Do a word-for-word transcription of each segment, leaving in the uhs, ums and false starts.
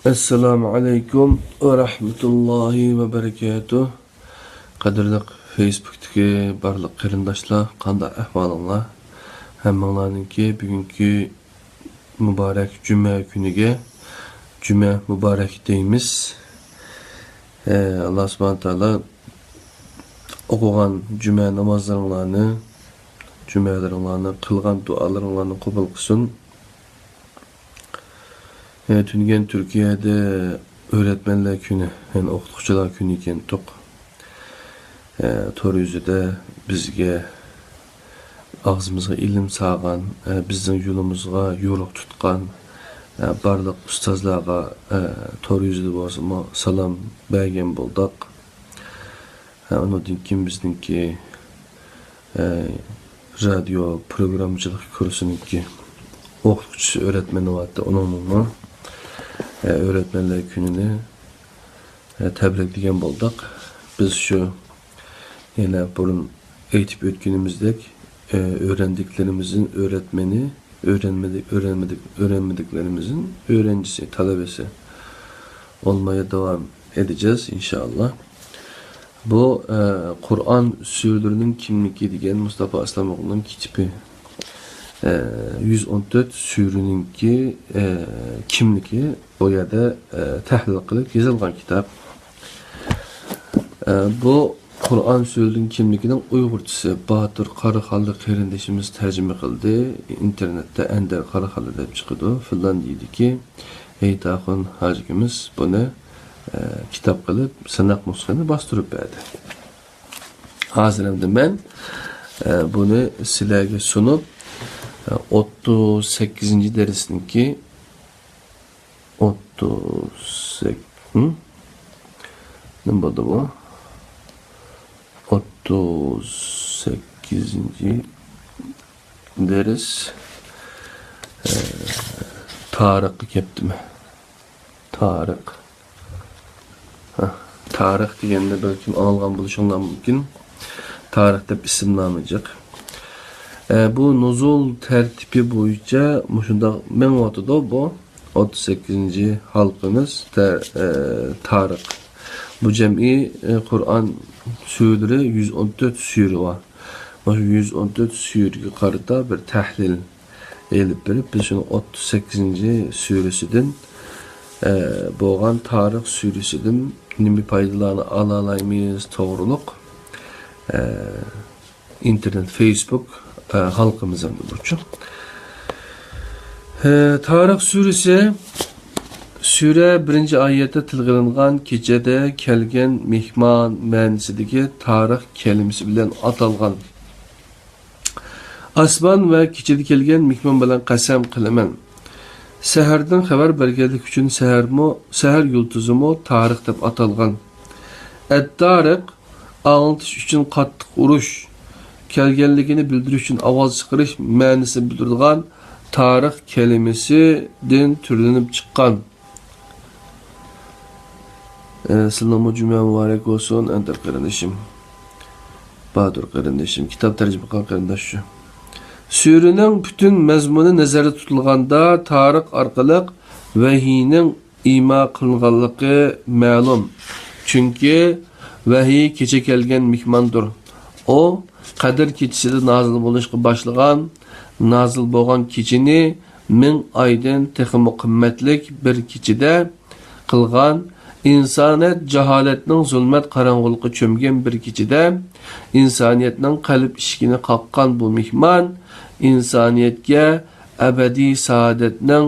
ئەسسالامۇ ئەلەيكۇم ۋە رەھمەتۇللاھى ۋە بەرىكاتۇھ. قەدىرلىك فېيسبۇكتىكى بارلىق قېرىنداشلار، قانداق ئەھۋالىڭلار؟ ھەممىڭلارنىڭكى بۈگۈنكى مۇبارەك جۈمە كۈنىگە جۈمە مۇبارەك دەيمىز. ئە، ئاللا سۇبھانە تائالا ئوقۇغان جۈمە نامازلىرىڭلارنى، جۈمەلىرىڭلارنى، قىلغان دۇئالىرىڭلارنى قوبۇل قىلسۇن. ئە، تۈنۈگۈن تۈركىيەدە ئۆرەتمەنلەر كۈنى، يەنى ئوقۇتقۇچىلار كۈنى ئىكەنتۇق. ئە، تور يۈزىدە بىزگە، ئاغزىمىزغا ئىلىم سالغان، ئە، بىزنىڭ يولىمىزغا يورۇق تۇتقان، ئە، بارلىق ئۇستازلارغا، ئە، تور يۈزىدە بولسىمۇ سالام بەرگەن بولدۇق. ئە، ئۇنىڭدىن كېيىن بىزنىڭكى، ئە، رادىيو پروگراممىچىلىق كۇرسىنىڭكى ئوقۇتقۇچىسى، ئۆرەتمىنى بارتتى، ئۇنىڭمۇ، ئە، ئۆرەتمەنلەر كۈنىنى، ئە، تەبرىكلىگەن بولدۇق. بىز شۇ يەنە بۇرۇن ئېيتىپ ئۆتكىنىمىزدەك، ئە، ئۆگەندۈكلىرىمىزدىن ئۆرەتمىنى، ئۆگەنمىدى-، ئۆگەنمىدى-، ئۆگەنمىدىكلىرىمىزدىن ئۆگەنچىسى، تەلەبىسى ئولمايا داۋام ئېدىجەز، ئىنشائاللا. بۇ، ئە، قۇرئان سۈرىلىرىنىڭ كىملىكى دېگەن مۇستافا ئەسلەم ئوغلىنىڭ كىتابى. ئە، يۈز ئون تۆت سۈرىنىڭكى، ئە، كىملىكى بۇ يەردە، ئە، تەھلىل قىلىپ يېزىلغان كىتاب. ئە، بۇ قۇرئان سۈرىلىرىنىڭ كىملىكىنىڭ ئۇيغۇرچىسى باتۇر قاراخانلىق قېرىندىشىمىز تەرجىمە قىلدى. ئىنتېرنېتتا ئەندەر قاراخانلىق دەپ چىقىدۇ. فىنلاندىيىدىكى ھېيتاخۇن ھاجىكىمىز بۇنى، ئە، كىتاب قىلىپ، سىناق نۇسخىنى باستۇرۇپ بەردى. ھازىر ئەمدى مەن، ئە، بۇنى سىلەرگە سۇنۇپ، ئە، ئوتتۇز سەككىزىنچى دەرسنىڭكى، ئوتتۇز سەككىز، ھىم؟ نېمە بولدى بۇ؟ ئوتتۇز سەككىزىنچى دەرس، ئە، تارىخقا كەپتىمەن. تارىخ. ھە، تارىخ دېگەندە بەلكىم ئاڭلىغان بولۇشۇڭلار مۇمكىن. تارىخ دەپ ئىسىملارمۇ جىق. ئە، بۇ نۇزۇل تەرتىپى بويىچە مۇشۇنداق مېڭىۋاتىدۇ بۇ. ئوتتۇز سەككىزىنچى ھالقىمىز تە-، ئە، تارىخ. بۇ جەمئىي، ئە، قۇرئان سۈرىلىرى يۈز ئون تۆت سۈرە بار. مانا شۇ يۈز ئون تۆت سۈرىگە قارىتا بىر تەھلىل ئېلىپ بېرىپ، بىز شۇنىڭ ئوتتۇز سەككىزىنچى سۈرىسىدىن، ئە، بولغان تارىخ سۈرىسىدىن نېمە پايدىلارنى ئالالايمىز توغرۇلۇق، ئە، ئىنتېرنېت، فېيسبۇك، ئە، ھالقىمىز ئەمدى بۇچۇ. ئە، تارىخ سۈرىسى، سۈرە بىرىنچى ئايەتتە تىلغا ئېلىنغان كېچىدە كەلگەن مېھمان مەنىسىدىكى تارىخ كەلىمىسى بىلەن ئاتالغان. ئاسمان ۋە كېچىدە كەلگەن مېھمان بىلەن قەسەم قىلىمەن. سەھەردىن خەۋەر بەرگەنلىكى ئۈچۈن سەھەرمۇ، سەھەر يۇلتۇزىمۇ تارىخ دەپ ئاتالغان. ئەت-تارىق، ئاڭلىتىش ئۈچۈن قاتتىق ئۇرۇش، كەلگەنلىكىنى بىلدۈرۈش ئۈچۈن ئاۋاز چىقىرىش مەنىسىنى بىلدۈرىدىغان تارىخ كەلىمىسىدىن تۈرلىنىپ چىققان. ئە، سىلىنىڭمۇ جۈمە مۇبارەك بولسۇن، ئەندەر قېرىندىشىم. باتۇر قېرىندىشىم، كىتاب تەرجىمە قىلغان قېرىنداش شۇ. سۈرىنىڭ پۈتۈن مەزمۇنى نەزەردە تۇتۇلغاندا، تارىخ ئارقىلىق ۋەھىينىڭ ئىما قىلىنغانلىقى مەلۇم. چۈنكى ۋەھىي كېچە كەلگەن مېھماندۇر. ئۇ قەدىر كېچىسىدە نازىل بولۇشقا باشلىغان، نازىل بولغان كېچىنى مىڭ ئايدىن تېخىمۇ قىممەتلىك بىر كېچىدە قىلغان، ئىنسانىيەت جاھالەتنىڭ زۇلمەت قاراڭغۇلۇقىغا چۆمگەن بىر كېچىدە ئىنسانىيەتنىڭ قەلب ئىشىكىنى قاققان بۇ مېھمان ئىنسانىيەتكە ئەبەدىي سائادەتنىڭ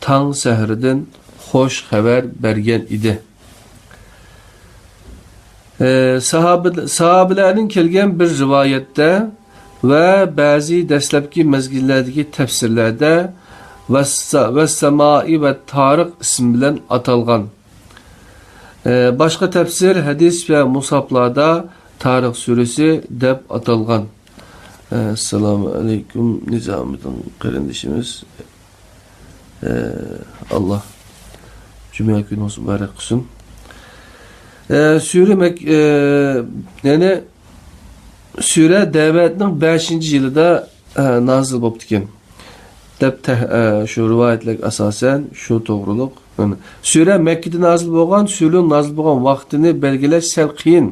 تاڭ سەھىرىدىن خۇش خەۋەر بەرگەن ئىدى. ئە، ساھابە-، ساھابىلەردىن كەلگەن بىر رىۋايەتتە ۋە بەزى دەسلەپكى مەزگىللەردىكى تەپسىرلەردە ۋەسسا-، ۋەسسامائى ۋە تارىق ئىسمى بىلەن ئاتالغان. ئە، باشقا تەپسىر، ھەدىس ۋە مۇسھافلاردا تارىق سۈرىسى دەپ ئاتالغان. ئەسسالامۇ ئەلەيكۇم، نىزامىدىن قېرىندىشىمىز. ئە، ئاللا جۈمە كۈنىڭىز مۇبارەك قىلسۇن. ئە، سۈرە مەك-، ئە، يەنى سۈرە دەۋەتنىڭ بەشىنچى يىلىدا، ئە، نازىل بوپتىكەن. دەپ تەھ-، ئە، شۇ رىۋايەتلەرگە ئاساسەن شۇ توغرۇلۇق. سۈرە مەككىدە نازىل بولغان، سۈرىنىڭ نازىل بولغان ۋاقتىنى بەلگىلەش سەل قىيىن.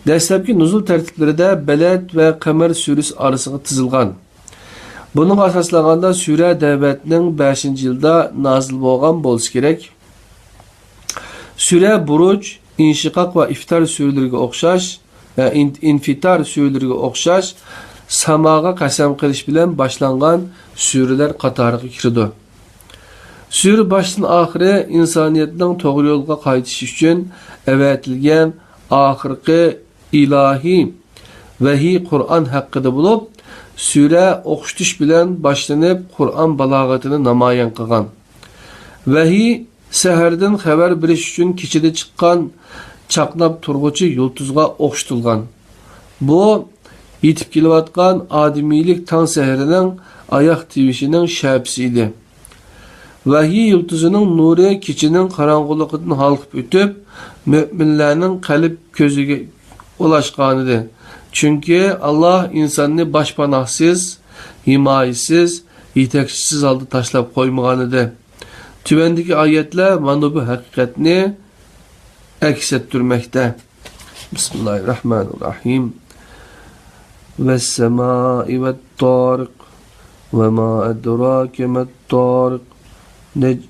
دەسلەپكى نۇزۇل تەرتىپلىرىدە بەلەد ۋە قەمەر سۈرىسى ئارىسىغا تىزىلغان. بۇنىڭغا ئاساسلانغاندا، سۈرە دەۋەتنىڭ بەشىنچى يىلدا نازىل بولغان بولسا كېرەك. سۈرە بۇرۇج، ئىنشىقاق ۋە ئىفتار سۈرىلىرىگە ئوخشاش، ئە، ئىن-، ئىنفىتار سۈرىلىرىگە ئوخشاش، ساماغا قەسەم قىلىش بىلەن باشلانغان سۈرىلەر قاتارىغا كىرىدۇ. سۈرە باشتىن ئاخىرى ئىنسانىيەتنىڭ توغرا يولغا قايتىشى ئۈچۈن ئەۋەتىلگەن ئاخىرقى ئىلاھىي ۋەھىي قۇرئان ھەققىدە بولۇپ، سۈرە ئوخشىتىش بىلەن باشلىنىپ، قۇرئان بالاغىتىنى نامايان قىلغان. ۋەھىي سەھەردىن خەۋەر بېرىش ئۈچۈن كېچىدە چىققان چاقناپ تۇرغۇچى يۇلتۇزغا ئوخشىتىلغان. بۇ يېتىپ كېلىۋاتقان ئادىمىيلىك تاڭ سەھىرىنىڭ ئاياغ تىۋىشىنىڭ شەپىسى ئىدى. ۋەھىي يۇلتۇزىنىڭ نۇرى كېچىنىڭ قاراڭغۇلۇقىدىن ھالقىپ ئۆتۈپ، مۆمىنلەرنىڭ قەلب كۆزىگە ئۇلاشقانىدى. چۈنكى ئاللاھ ئىنساننى باشپاناھسىز، ھىمايىسىز، يېتەكچىسىز ھالدا تاشلاپ قويمىغانىدى. تۆۋەندىكى ئايەتلەر مانا بۇ ھەقىقەتنى ئەكس ئەتتۈرمەكتە. بىسمىللاھىررەھمانىررەھىم. والسماء والطارق. وما أدراك ما الطارق. نج-،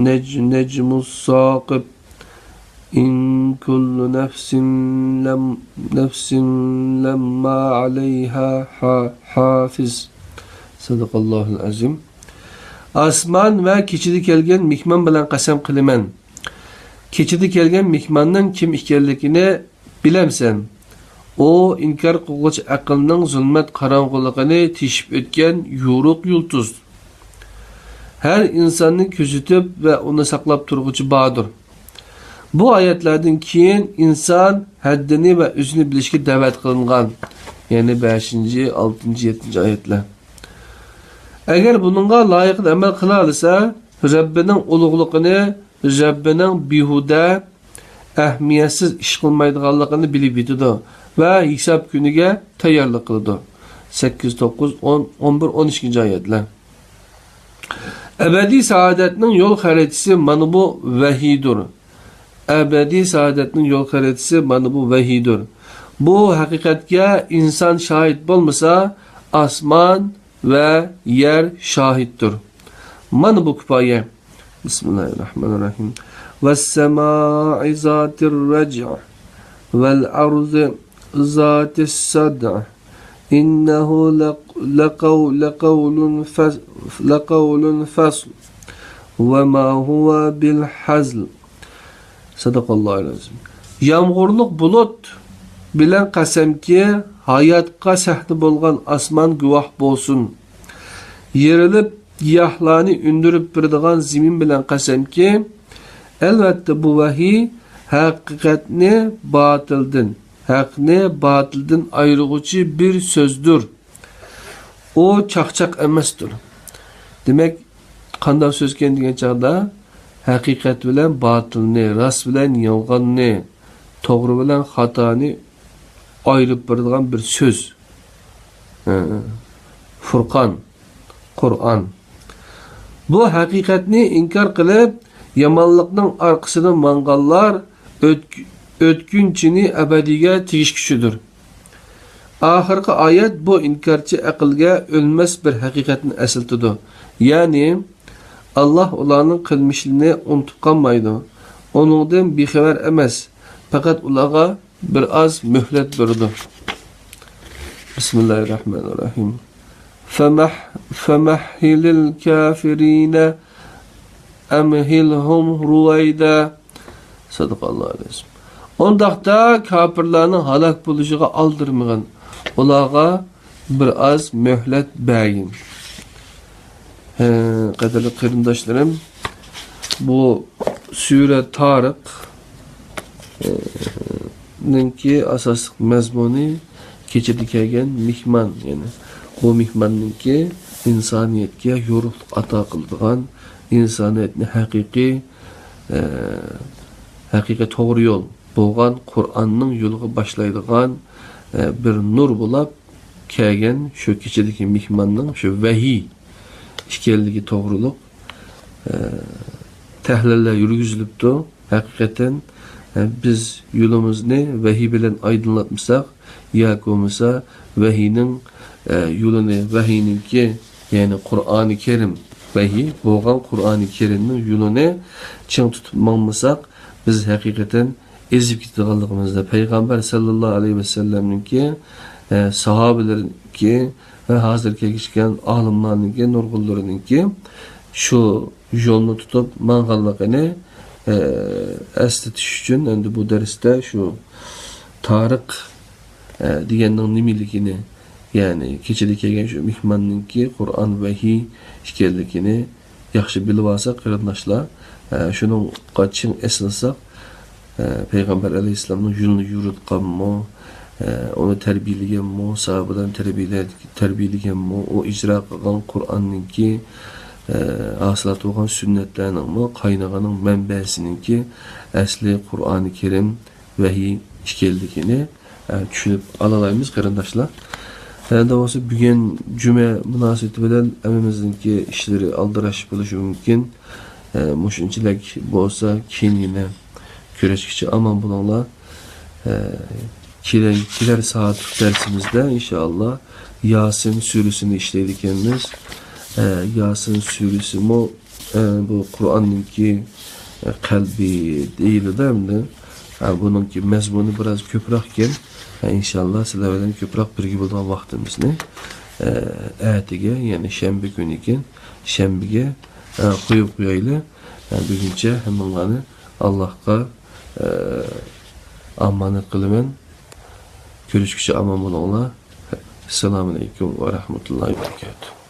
نج-، نجم الثاقب. إن كل نفس لم-، نفس لما عليها ح-، حافظ. صدق الله العظيم. ئاسمان ۋە كېچىدە كەلگەن مېھمان بىلەن قەسەم قىلىمەن. كېچىدە كەلگەن مېھماننىڭ كىم ئىكەنلىكىنى بىلەمسەن؟ ئۇ ئىنكار قىلغۇچى ئەقىلنىڭ زۇلمەت قاراڭغۇلۇقىنى تېشىپ ئۆتكەن يورۇق يۇلتۇز. ھەر ئىنساننى كۆزىتىپ ۋە ئۇنى ساقلاپ تۇرغۇچى باردۇر. بۇ ئايەتلەردىن كېيىن ئىنسان ھەددىنى ۋە ئۆزىنى بىلىشكە دەۋەت قىلىنغان. يەنى بەشىنچى، ئالتىنچى، يەتتىنچى ئايەتلەر. ئەگەر بۇنىڭغا لايىقىدا ئەمەل قىلالىسا، رەببىنىڭ ئۇلۇغلۇقىنى، رەببىنىڭ بىھۇدە، ئەھمىيەتسىز ئىش قىلمايدىغانلىقىنى بىلىپ يېتىدۇ ۋە ھېساب كۈنىگە تەييارلىق قىلىدۇ. سەككىز، توققۇز، ئون، ئون بىر، ئون ئىككىنچى ئايەتلەر. ئەبەدىي سائادەتنىڭ يول خەرىتىسى مانا بۇ ۋەھىيدۇر. ئەبەدىي سائادەتنىڭ يول خەرىتىسى مانا بۇ ۋەھىيدۇر. بۇ ھەقىقەتكە ئىنسان شاھىت بولمىسا، ئاسمان ۋە يەر شاھىتتۇر. مانا بۇ كۇپايە. بىسمىللاھىررەھمانىررەھىم. والسماء ذات الرجع والأرض ذات الصدع إنه لق-، لقو-، لقول فص-، لقول فصل وما هو بالهزل. صدق الله العظيم. يامغۇرلۇق بۇلۇت بىلەن قەسەمكى، ھاياتقا سەھنە بولغان ئاسمان گۇۋاھ بولسۇن. يېرىلىپ، گىياھلارنى ئۈندۈرۈپ بېرىدىغان زېمىن بىلەن قەسەمكى، ئەلۋەتتە، بۇ ۋەھىي ھەقىقەتنى باتىلدىن، ھەقنى باتىلدىن ئايرىغۇچى بىر سۆزدۇر. ئۇ چاقچاق ئەمەستۇر. دېمەك، قانداق سۆزكەن دېگەن چاغدا، ھەقىقەت بىلەن باتىلنى، راست بىلەن يالغاننى، توغرا بىلەن خاتانى ئايرىپ بېرىدىغان بىر سۆز. ھە. فۇرقان، قۇرئان. بۇ ھەقىقەتنى ئىنكار قىلىپ، يامانلىقنىڭ ئارقىسىدىن ماڭغانلار ئۆت-، ئۆتكۈنچىنى ئەبەدىيگە تېگىشكۈچىدۇر. ئاخىرقى ئايەت بۇ ئىنكارچى ئەقىلگە ئۆلمەس بىر ھەقىقەتنى ئەسلىتىدۇ. يەنى، ئاللاھ ئۇلارنىڭ قىلمىشلىرىنى ئۇنتۇپ قالمايدۇ. ئۇنىڭدىن بىخەۋەر ئەمەس، پەقەت ئۇلارغا بىر ئاز مۆھلەت بېرىدۇ. بىسمىللاھىررەھمانىررەھىم. فمح-، فمهل الكافرين أمهلهم رويدا. صدق الله العظيم. ئۇنداقتا كاپىرلارنىڭ ھالاك بولۇشىغا ئالدىرىمىغىن، ئۇلارغا بىر ئاز مۆھلەت بەرگىن. ھە، قەدىرلىك قېرىنداشلىرىم، بۇ سۈرە تارىق، ئە، نىڭكى ئاساسلىق مەزمۇنى كېچىدە كەلگەن مېھمان، يەنى بۇ مېھماننىڭكى ئىنسانىيەتكە يورۇقلۇق ئاتا قىلىدىغان، ئىنسانىيەتنى ھەقىقىي، ئە، ھەقىقىي توغرا يول بولغان قۇرئاننىڭ يولىغا باشلايدىغان، ئە، بىر نۇر بولاپ كەلگەن شۇ كېچىدىكى مېھماننىڭ شۇ ۋەھىي ئىكەنلىكى توغرۇلۇق، ئە، تەھلىللەر يۈرگۈزۈلۈپتۇ. ھەقىقەتەن، ئە، بىز يولىمىزنى ۋەھىي بىلەن ئايدىڭلاتمىساق، ياكى بولمىسا ۋەھىينىڭ، ئە، يولىنى، ۋەھىينىڭكى، يەنى قۇرئانى كەرىم، ۋەھىي بولغان قۇرئانى كەرىمنىڭ يولىنى چىڭ تۇتۇپ ماڭمىساق، بىز ھەقىقەتەن ئېزىپ كېتىدىغانلىقىمىزدا، پەيغەمبەر سەللەللاھۇ ئەلەيھى ۋەسەللەمنىڭكى، ئە، ساھابىلىرىنىڭكى ۋە ھازىر كەلگۈچىكەن ئالىملارنىڭكى، نۇرغۇنلىرىنىڭكى شۇ يولنى تۇتۇپ ماڭغانلىقىنى، ئە، ئەسلىتىش ئۈچۈن ئەمدى بۇ دەرستە شۇ تارىق، ئە، دېگەننىڭ نېمىلىكىنى، يەنى كېچىدە كەلگەن شۇ مېھماننىڭكى قۇرئان ۋەھىي ئىكەنلىكىنى ياخشى بىلىۋالساق، قېرىنداشلار، ئە، شۇنىڭغا چىڭ ئېسىلساق، ئە، پەيغەمبەر ئەلەيھىسسالامنىڭ يولىنى يورۇتقانمۇ، ئە، ئۇنى تەربىيەلىگەنمۇ، ساھابىلەرنى تەربىيەلە-، تەربىيەلىگەنمۇ، ئۇ ئىجرا قىلغان قۇرئاننىڭكى، ئە، ھاسىلات بولغان سۈننەتلەرنىڭمۇ قاينىغىنىڭ مەنبەسىنىڭكى ئەسلى قۇرئانى كەرىم ۋەھىي ئىكەنلىكىنى، ئە، چۈشىنىپ ئالالايمىز، قېرىنداشلار. ئەمدى بولسا بۈگۈن جۈمە مۇناسىۋىتى بىلەن ھەممىمىزنىڭكى ئىشلىرى ئالدىراش بولۇشى مۇمكىن. ئە، مۇشۇنچىلىك بولسا، كېيىن يەنە كۆرۈشكىچە ئامان بولۇڭلار. ئە، كېلەر، كېلەر سائەتلىك دەرسىمىزدە ئىنشائاللا ياسىن سۈرىسىنى ئىشلەيدىكەنمىز. ئە، ياسىن سۈرىسىمۇ، ئە، بۇ قۇرئاننىڭكى، ئە، قەلبى دېيىلىدۇ ئەمدى. ئە، بۇنىڭكى مەزمۇنى بىراز كۆپرەككەن. ئە، ئىنشائاللا سىلەر بىلەن كۆپرەك بىرگە بولىدىغان ۋاقتىمىزنى، ئە، ئەتىگە، يەنى شەنبە كۈنىكەن، شەنبىگە، ئە، قويۇپ قويايلى. ئە، بۈگۈنچە ھەممىڭلارنى ئاللاھقا، ئە، ئامانەت قىلىمەن. كۆرۈشكىچە ئامان بولۇڭلار. ئەسسالامۇ ئەلەيكۇم ۋە رەھمەتۇللاھى ۋە بەرىكاتۇھ.